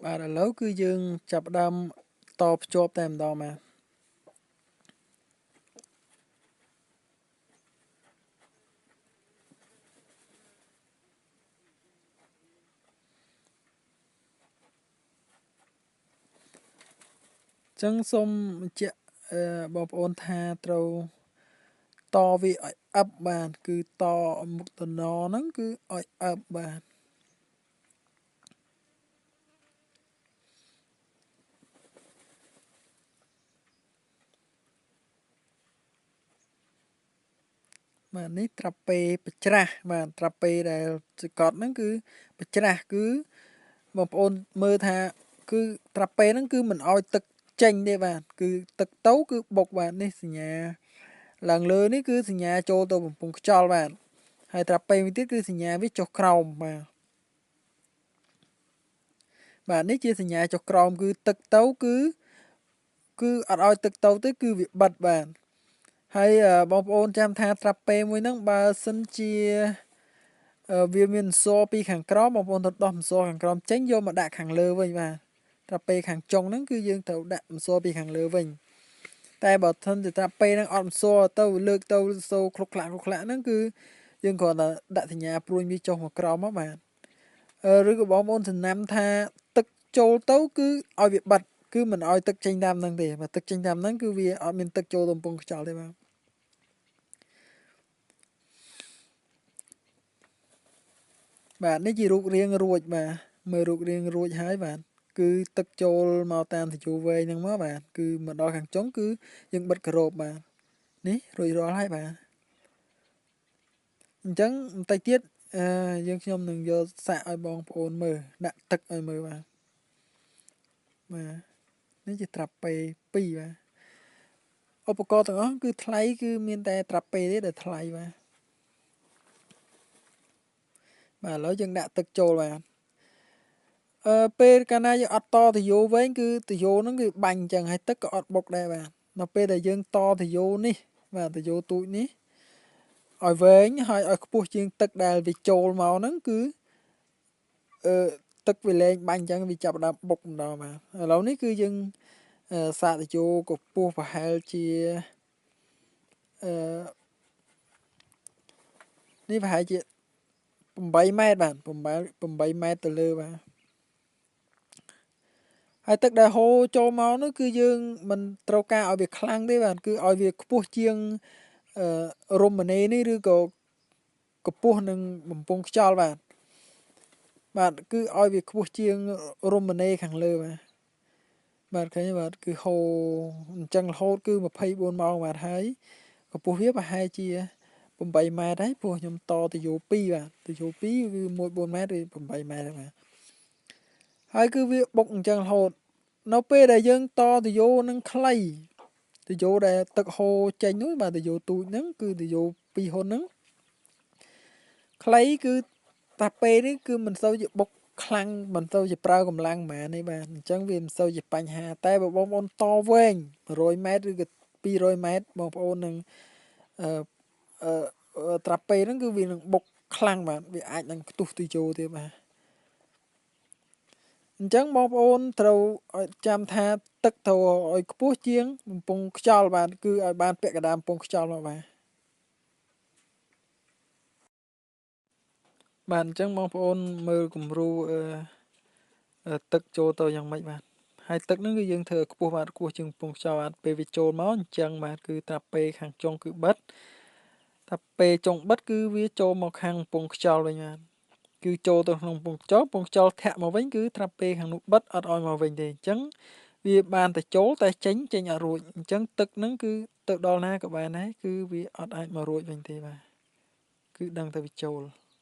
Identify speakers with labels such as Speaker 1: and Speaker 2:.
Speaker 1: បាទឥឡូវគឺយើងចាប់ផ្ដើមតភ្ជាប់តែម្ដងបាទចឹងសូមបញ្ជាក់បងប្អូនថាត្រូវតវាឲ្យអឹបបាទគឺតមុខតំណហ្នឹងគឺឲ្យអឹបបាទបាទនេះត្រាពេបច្រាស់បាទត្រាពេដែលសកត់ហ្នឹងគឺបច្រាស់គឺបងប្អូនមើលថាគឺត្រាពេហ្នឹងគឺមិនឲ្យទឹកចេញទេបាទគឺទឹកទៅគឺបុកបាទនេះសញ្ញាឡើងលើនេះគឺសញ្ញាចូលទៅបំពង់ខ្យល់បាទហើយត្រាពេមួយទៀតគឺសញ្ញាវាចុះក្រោមបាទបាទនេះជាសញ្ញាចុះក្រោមគឺទឹកទៅគឺអត់ឲ្យទឹកទៅទេគឺវាបិទបាទហើយបងប្អូនចាំថាត្រាពេមួយហ្នឹងបើសិនជាវាមានអន្សរពីខាងក្រោមបងប្អូនត្រូវដោះអន្សរខាងក្រោមចេញយកមកដាក់ខាងលើវិញបាទត្រាពេខាងចុងហ្នឹងគឺយើងត្រូវដាក់អន្សរពីខាងលើវិញតែបើថិនទៅត្រាពេហ្នឹងអត់អន្សរទៅលើកទៅសូក្លុកក្លាក់ក្លុកក្លាក់ហ្នឹងគឺយើងគ្រាន់តែដាក់សញ្ញាព្រួញវាចុះមកក្រោមមកបាទឬក៏បងប្អូនចំណាំថាទឹកចូលទៅគឺឲ្យវាបិទគឺមិនឲ្យទឹកចេញតាមហ្នឹងទេបើទឹកចេញតាមហ្នឹងគឺវាអត់មានទឹកចូលទៅកំពង់ខ្យល់ទេបាទបាទនេះជារូបរាងរួចបាទមើលរូបរាងរួចហើយបាទគឺទឹកចូលមកតាមត្រយូវែងហ្នឹងមកបាទគឺមកដល់ខាងចុងគឺយើងបិទក្របបាទនេះរួចរាល់ហើយបាទអញ្ចឹងបន្តិចទៀតយើងខ្ញុំនឹងយកសាក់ឲ្យបងប្អូនមើលដាក់ទឹកឲ្យមើលបាទបាទនេះជាត្រាពេ2បាទឧបករណ៍ទាំងអស់គឺថ្លៃគឺមានតែត្រាពេទេដែលថ្លៃបាទបាទឥឡូវយើងដាក់ទឹកចូលបាទពេលកាលណាយើងអត់តត្រយូវែងគឺត្រយូហ្នឹងគឺបាញ់អញ្ចឹងហើយទឹកក៏អត់បុកដែរបាទនៅពេលដែលយើងតត្រយូនេះបាទត្រយូទូចនេះឲ្យវែងហើយឲ្យខ្ពស់ជាងទឹកដែលវាចូលមកហ្នឹងគឺទឹកវាលែងបាញ់អញ្ចឹងវាចាប់ផ្ដើមបុកម្ដងបាទឥឡូវនេះគឺយើងសាកត្រយូកម្ពស់ប្រហែលជានេះប្រហែលជា8ម៉ែត្របាទ8ម៉ែត្រទៅលើបាទហើយទឹកដែលហូរចូលមកនោះគឺយើងមិនត្រូវការឲ្យវាខ្លាំងទេបាទគឺឲ្យវាខ្ពស់ជាងរមណីនេះឬក៏កម្ពស់នឹងបំពង់ខ្យល់បាទបាទគឺឲ្យវាខ្ពស់ជាងរមណីខាងលើបាទបាទឃើញបាទគឺហូរអញ្ចឹងរហូតគឺ24ម៉ោងបាទហើយកម្ពស់វាប្រហែលជា8ម៉ែត្រហើយព្រោះខ្ញុំតទៅយោ2បាទទៅយោ2គឺ1.4ម៉ែត្រឬ8ម៉ែត្របាទហើយគឺវាបុកអញ្ចឹងរហូតនៅពេលដែលយើងតទៅយោនឹងខ្លីទៅយោដែលទឹកហូរចេញនោះបាទទៅយោទូចហ្នឹងគឺទៅយោ2ហ៊ុនហ្នឹងខ្លីគឺតាពេលនេះគឺមិនសូវជាបុកខ្លាំងមិនសូវជាប្រើកម្លាំងហ្មងនេះបាទអញ្ចឹងវាមិនសូវជាបញ្ហាតែបើបងប្អូនតវែង100ម៉ែត្រឬក៏200ម៉ែត្របងប្អូននឹងអឺត្រាពេហ្នឹងគឺវានឹងបុកខ្លាំងបាទវាអាចនឹងខ្ទុះទៅយោទៀតបាទអញ្ចឹងបងប្អូនត្រូវឲ្យចាំថាទឹកត្រូវឲ្យខ្ពស់ជាងបំពង់ខ្យល់បាទគឺឲ្យបានពាក់កណ្ដាលបំពង់ខ្យល់មកបាទបាទអញ្ចឹងបងប្អូនមើលគំរូទឹកចូលទៅយ៉ាងម៉េចបាទហើយទឹកហ្នឹងគឺយើងធ្វើឲ្យខ្ពស់បាទខ្ពស់ជាងបំពង់ខ្យល់បាទពេលវាចូលមកអញ្ចឹងបាទគឺត្រាពេខាងចុងគឺបិទត្រាពេចុងបិទគឺវាចូលមកខាងបំពង់ខ្យល់វិញបាទគឺចូលទៅក្នុងបំពង់ខ្យល់បំពង់ខ្យល់ធាក់មកវិញគឺត្រាពេខាងនោះបិទអត់ឲ្យមកវិញទេអញ្ចឹងវាបានតែចូលតែចេញអត់រួចអញ្ចឹងទឹកហ្នឹងគឺទៅដល់ណាក៏បានដែរគឺវាអត់អាចមករួចវិញទេបាទគឺដឹងតែវាចូល